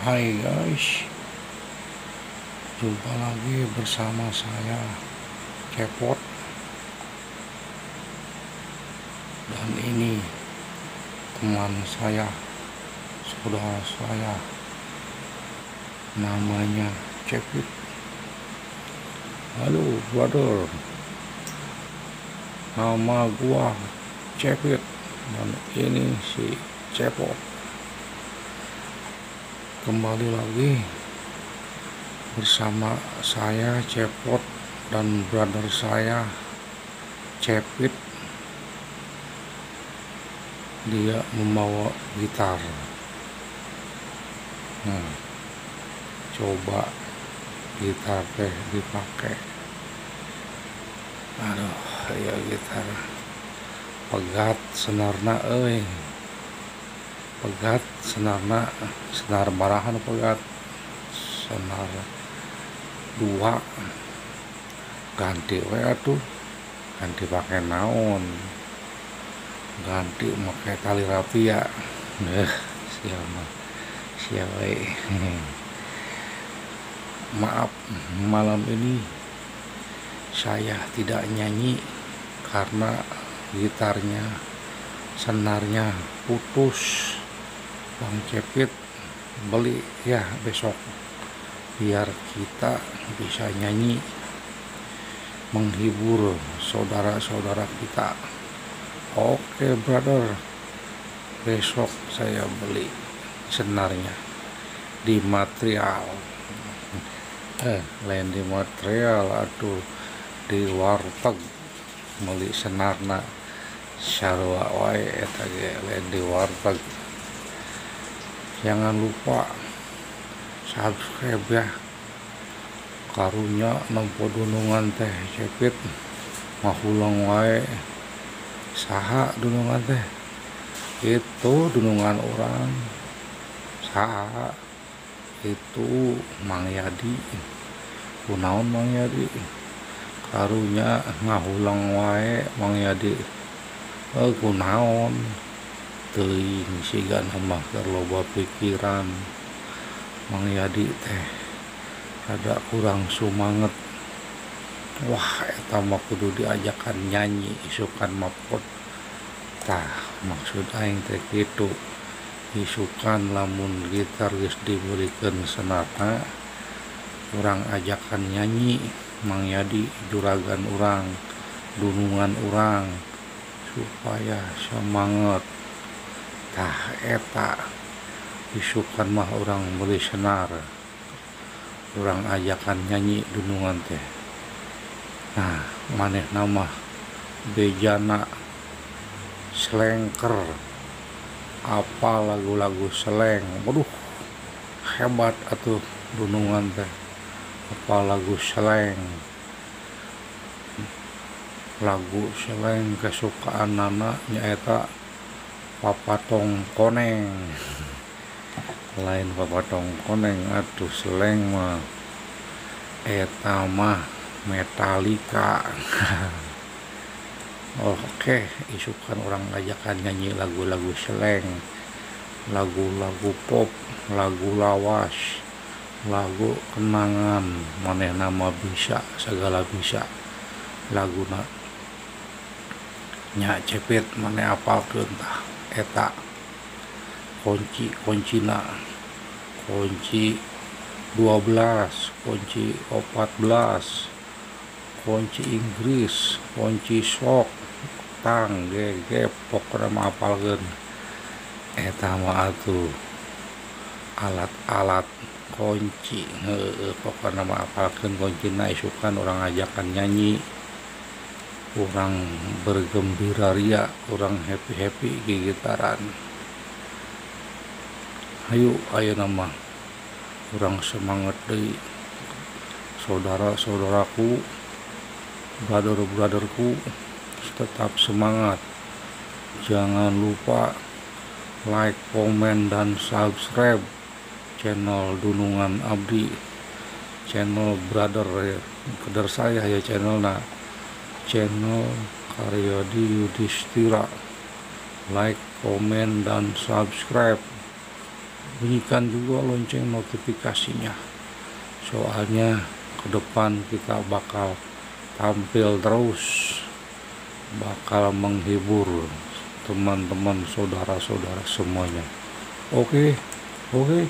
Hai guys, jumpa lagi bersama saya Cepot. Dan ini teman saya, saudara saya, namanya Cepit. Halo brother, nama gua Cepit dan ini si Cepot. Kembali lagi bersama saya Cepot dan brother saya Cepit. Dia membawa gitar. Nah, coba gitar teh dipakai. Aduh, ya gitar pegat senarna euy. Pegat senarna, senar barahan pegat, senar 2 ganti we atuh, ganti pakai naon, ganti pakai tali rafia. Siapa siapa. Maaf, malam ini saya tidak nyanyi karena gitarnya senarnya putus. Bang Cepit beli ya besok biar kita bisa nyanyi menghibur saudara-saudara kita. Oke brother, besok saya beli senarnya di material, lain di material aduh, di warteg beli senarna sarua wae eta ge lain di warteg. Jangan lupa subscribe ya. Karunya nempo dunungan teh Cepit mahulang wae. Saha dunungan teh? Itu dunungan orang. Saha? Itu Mang Yadi. Kunaon Mang Yadi? Karunya ngahulang wae Mang Yadi. Kunaon? Teuing siga mah keur loba pikiran. Mang Yadi teh rada kurang sumanget. Wah, eta mah kudu diajakan nyanyi isukan mapot. Tah, maksud aing teh kitu. Isukan lamun gitar geus dibelikeun senarna, urang ajakan nyanyi Mang Yadi juragan urang, dunungan urang supaya semangat. Tah eta isukan mah urang beli senar, urang ajakan nyanyi dunungan teh. Nah, manehna mah bejana slengker, apa lagu-lagu seleng, waduh hebat atuh dunungan teh. Apa lagu seleng, lagu seleng kesukaan nana nyaeta Papatong Koneng. Lain Papatong Koneng atuh, seleng mah eta mah Metallica. Oke, isukan orang ajakan nyanyi lagu-lagu seleng, lagu-lagu pop, lagu lawas, lagu kenangan. Manehna mah bisa, segala bisa laguna. Nya Cepit maneh apalkeun tah eta kunci kuncina, kunci 12, kunci 14, kunci Inggris, kunci sok, tang, GG, pokokna mah apalkeun. Eta mah atuh alat-alat kunci, heueuh pokokna mah apalkeun kuncina. Isukan urang ajakan nyanyi, urang bergembira ria, urang happy-happy gigitaran. Hayu ayeuna mah urang semangat deui, saudara-saudaraku, brother-brotherku, tetap semangat. Jangan lupa like, komen, dan subscribe channel Dunungan Abdi, channel brother ya, brother saya ya channelna, channel Karyadi Yudhistira. Like, komen, dan subscribe. Bunyikan juga lonceng notifikasinya. Soalnya ke depan kita bakal tampil terus, bakal menghibur teman-teman, saudara-saudara semuanya. Oke, oke.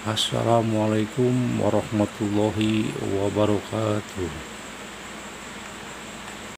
Assalamualaikum warahmatullahi wabarakatuh.